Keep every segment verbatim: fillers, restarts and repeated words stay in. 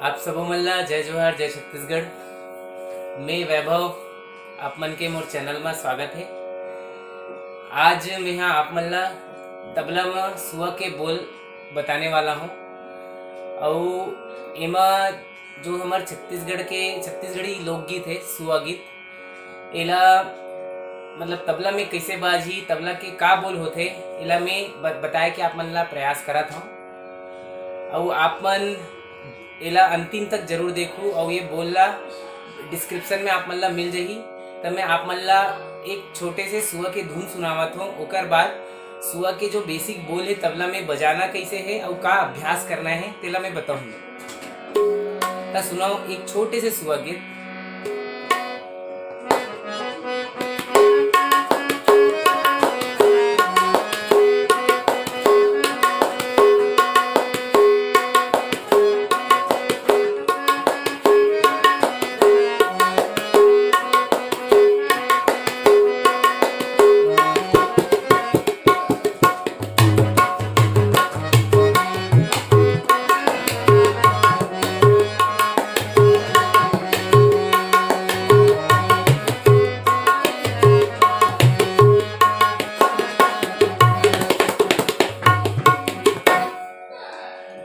आप सबो मन ला जय जोहार, जय छत्तीसगढ़। मैं वैभव, आप मन के मोर चैनल मा स्वागत हे। आज मैं हा आप मन ला तबला मा सुआ के बोल बताने वाला हूँ। अउ एमा जो हमर छत्तीसगढ़ के छत्तीसगढ़ी लोकगीत हे सुआ गीत, एला मतलब तबला में कैसे बाजही, तबला के का बोल होथे, एला मैं ब-, बताए के आप मन ला प्रयास करत हूँ। अउ आप मन एला अंतिम तक जरूर देखू, अउ ये बोल ला डिस्क्रिप्शन में आप मन ला मिल जही। त मैं आप मन ला एक छोटे से सुआ के धुन सुनावत हूँ, ओकर बाद सुआ के जो बेसिक बोल हे तबला में बजाना कैसे हे अउ का अभ्यास करना हे तेला मैं बताऊँ। त सुनाओ एक छोटे से सुआ गीत।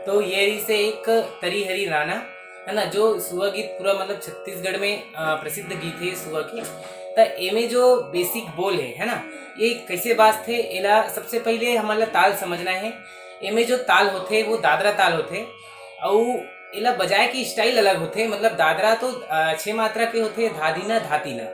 तो ये रहिसे एक तरी हरी नाना, है ना, जो सुआ गीत पूरा मतलब छत्तीसगढ़ में, अ, प्रसिद्ध गीत हे सुआ के। त एमे जो बेसिक बोल हे, है ना, ये कैसे बाजथे, एला सबसे पहले हमन ला ताल समझना हे। एमे जो ताल होथे वो दादरा ताल होथे, अउ एला बजाए के स्टाइल अलग होथे। मतलब दादरा तो, अ, छह मात्रा के होथे, धादीना, धातीना,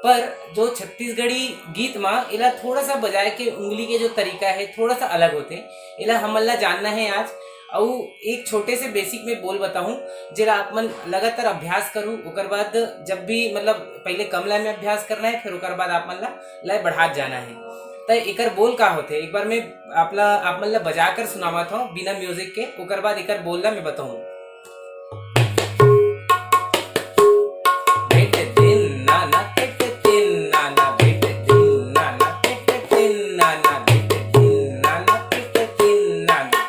पर जो छत्तीसगढ़ी गीत मा एला थोड़ा सा बजाए के उंगली के जो तरीका हे थोड़ा सा अलग होथे। एला हमन ला जानना हे आज। अउ एक छोटे से बेसिक में बोल बताहूँ, जेला आप मन लगातार अभ्यास करू। ओकर बाद जब भी मतलब पहले कम लय में अभ्यास करना हे, फिर ओकर बाद आप मन ला लय बढ़ात जाना हे। त एकर बोल का होथे, एक बार मैं आप ला, आप मन ला बजा कर सुनावत हूँ बिना म्यूजिक के, ओकर बाद एकर बोल ला मैं बताऊँ। धिट धिन नाना, धिट धिन नाना, धिट धिन नाना, धिट धिन नाना, धिट धिन नाना, धिट धिन नाना।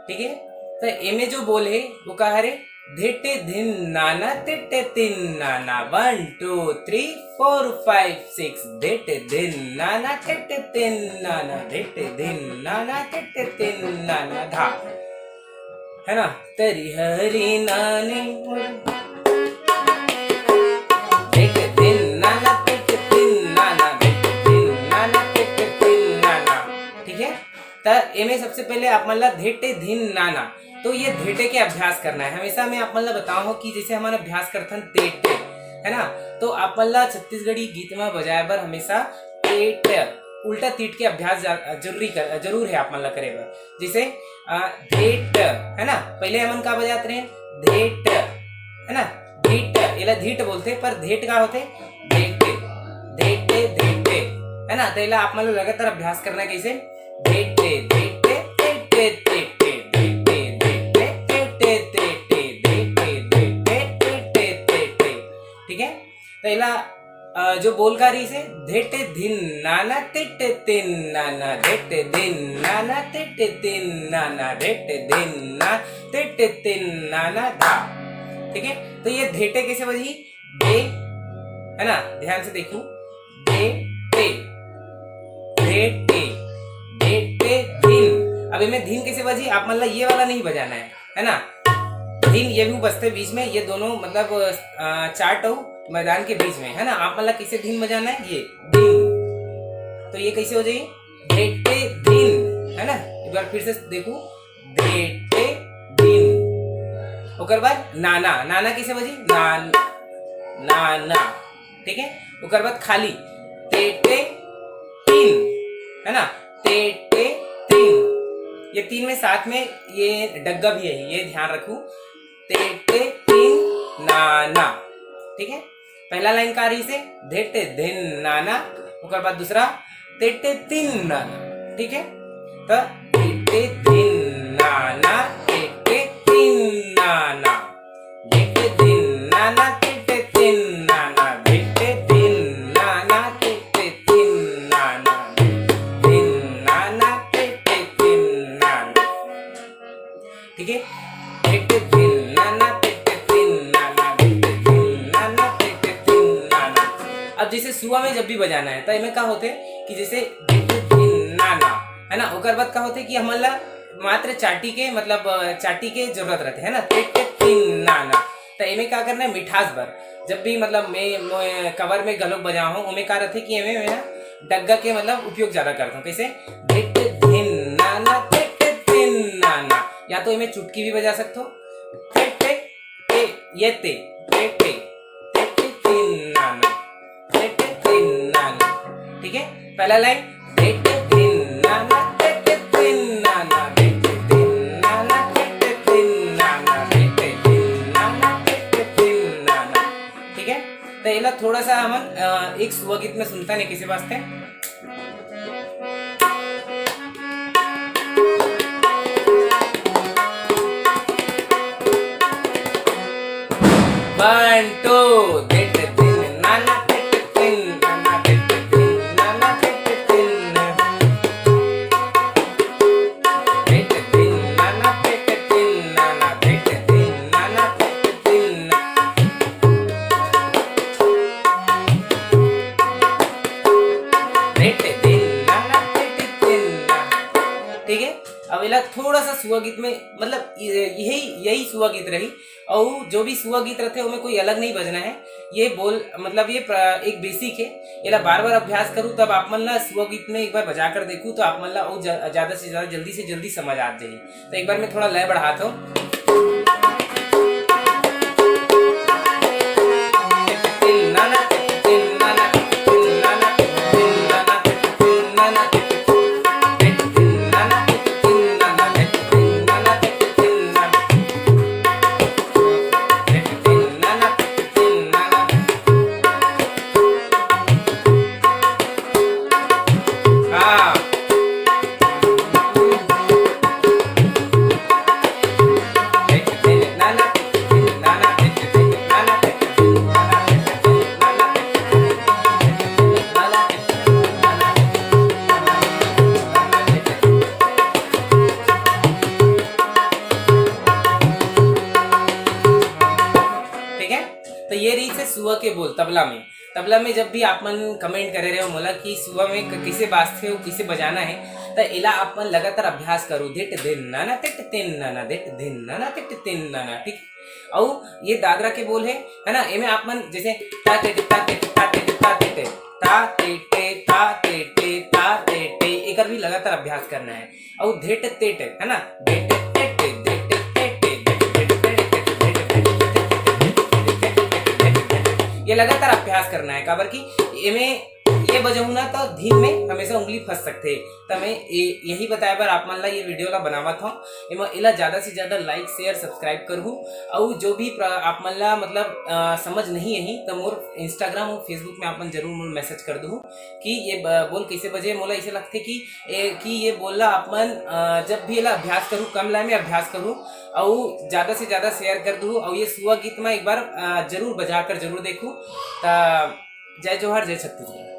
ठीक है, तो एमे जो बोल है वो का हरे? धिट धिन नाना, टिट तिन नाना। One, two, three, four, five, six। धिट धिन नाना, टिट तिन नाना, धिट धिन नाना, टिट तिन नाना, धा। है ना? तरी हरी नानी। धिट धिन नाना, टिट तिन नाना, धिट धिन नाना, टिट तिन नाना। ठीक है, त एमे सबसे पहले आप मन ला धिट धिन नाना, तो ये धिटे के अभ्यास करना है। हमेशा मैं आप मन ला बताऊँ कि जैसे हमन अभ्यास करथन तेट, है ना, तो आप मन ला छत्तीसगढ़ी गीत में बजाए बर हमेशा तेट, उल्टा तीट के अभ्यास जा-, जरूरी कर, जरूर है आप मन ला करे बर। जैसे, अ, धेट, है ना, पहले हमन का बजात रहे? धेट, है ना, धीट, एला धीट बोलथे, पर धेट का होथे? धेटे, धेटे, धेटे, है ना। तो एला आप मन ला लगातार अभ्यास करना है। कैसे? धेटे, धेटे, तेटे, तेटे, धेटे, धेटे, तेटे, तेटे, धेटे, धेटे, तेटे, तेटे। ठीक है, तो एला, अ, जो बोल का रही से, धेट धिन नाना, तिट तिन नाना, धेट धिन नाना, तिट तिन नाना, धेट धिन ना, तिट तिन नाना, धा। ठीक है, तो ये धेटे कैसे बजी? दे, है ना, ध्यान से देखो, दे, ते, दे, ते, दे, ते, धिन। अब इनमें धिन कैसे बजी? आप मन ला ये वाला नहीं बजाना है, है ना? धिन ये भी बजते बीच में, ये दोनों मतलब, अ, चार टऊ मैदान के बीच में, है ना? आप मन ला कैसे धिन बजाना है? ये धिन। तो ये कैसे हो जाए? दे, ते, धिन, है ना? एक बार फिर से देखो, दे, ते, धिन। ओकर बाद नाना, नाना कैसे बजी? नान, नाना। ठीक है, ओकर बाद खाली ते, ते, तीन, है ना, ते, ते, तीन। ये तीन में साथ में ये डग्गा भी है, ये ध्यान रखू। ते, ते, तीन, नाना। ठीक है, पहला लाइन का रही से, धेटे धिन नाना, ओकर बाद दूसरा तेटे तीन नाना। ठीक है, तो तेटे धिन नाना, तेटे तीन नाना, धेटे धिन नाना, तेटे तीन नाना, धेटे धिन नाना, तेटे तीन नाना, धिन नाना, तेटे तीन नाना। ठीक है, धेटे धिन नाना, सुआ में जब भी बजाना है, त एमे का होथे कि जैसे धिट धिन ना ना, है ना, ओकर बाद का होथे कि हमन ला मात्र चाटी के, मतलब, अ, चाटी के जरूरत रहथे, है ना, धिट धिन ना ना। त एमे का करना है, मिठास बर, जब भी, मतलब, मैं, मैं कवर में घलोक बजाहूँ, ओमे का रहथे कि एमे मैं डग्गा के, मतलब, उपयोग ज्यादा करता हूँ। कैसे? धिट धिन ना ना, धिट धिन ना ना। या तो एमे चुटकी भी बजा सकते हो, धिट धिन ए, ये ते, ते, ते, ते, ते, तीन, ना, ना, ते, ते, तीन, ना, ना। ठीक है, पहला लाइन, ते, ते, तीन, ना, ना, ते, ते, तीन, ना, ना, ते, ते, तीन, ना, ना, ते, ते, तीन, ना, ना, ते, ते, तीन, ना, ना, ते, ते, तीन, ना, ना। ठीक है, तो एला थोड़ा सा हमन, अ, एक सुआ गीत में सुनता नहीं किसी वास्ते। One, two, धिट धिन नाना, धिट धिन नाना, धिट धिन नाना, धिट धिन। धिट धिन नाना, धिट धिन नाना, धिट धिन नाना, धिट धिन। धिट धिन नाना, धिट धिन ना। ठीक है, अब एला थोड़ा सा सुआ गीत में, मतलब, ये-, यही, यही सुआ गीत रही। और जो भी सुआ गीत रहते, ओमे कोई अलग नहीं बजना है। ये बोल, मतलब, ये प्र-, एक बेसिक है। एला बार बार अभ्यास करूँ, तब आप मन ला सुआ गीत में एक बार बजा कर देखूँ, तो आप मन ला और ज-, ज्यादा से ज्यादा, जल्दी से जल्दी समझ आ जाए। तो एक बार मैं थोड़ा लय बढ़ाता हूँ। ठीक है, तो ये रही से सुआ के बोल तबला में। तबला में जब भी आप मन कमेंट करे रहे हो मोला कि सुआ में क-, किसे बाजथे हो, किसे बजाना है, तो एला आप मन लगातार अभ्यास करो। धिट धिन नाना, धिट धिन नाना, धिट धिन नाना, धिट धिन नाना, ठीक है? और ये दादरा के बोल है, है ना, एमे आप मन जैसे ता ते टे, ता ते टे, ता ते टे, ता ते टे, ता ते टे, ता ते टे, ता ते टे, एकर भी लगातार अभ्यास करना है। और धिट तिट, है ना, धिट तिट, धिट तिट, धिट तिट, धिट तिट, धिट तिट, धिट तिट, धिट तिट, धिट तिट, धिट तिट, धिट तिट, धिट तिट। ये लगातार अभ्यास करना है, काबर कि एमे ये बजाऊं ना तो धीन में हमेशा उंगली फंस सकते है। तो मैं ये, यही बताए बर आप मन ला ये वीडियो ला बनावत हूँ। एमा एला ज्यादा से ज्यादा लाइक, शेयर, सब्सक्राइब करहू। और जो भी प्र-, आप मन ला, मतलब, अ, समझ नहीं आही तो मोर Instagram और Facebook में आप मन जरूर मोर मैसेज कर दू कि ये ब-, बोल कैसे बजे। मोला ऐसे लगते कि ए, कि ये बोल ला आप मन, अ, जब भी एला अभ्यास करू, कम लय में अभ्यास करू, अउ ज्यादा से ज्यादा शेयर कर दू, अउ ये सुआ गीत में एक बार, अ, जरूर बजा कर जरूर देखू। त जय जोहार, जय छत्तीसगढ़।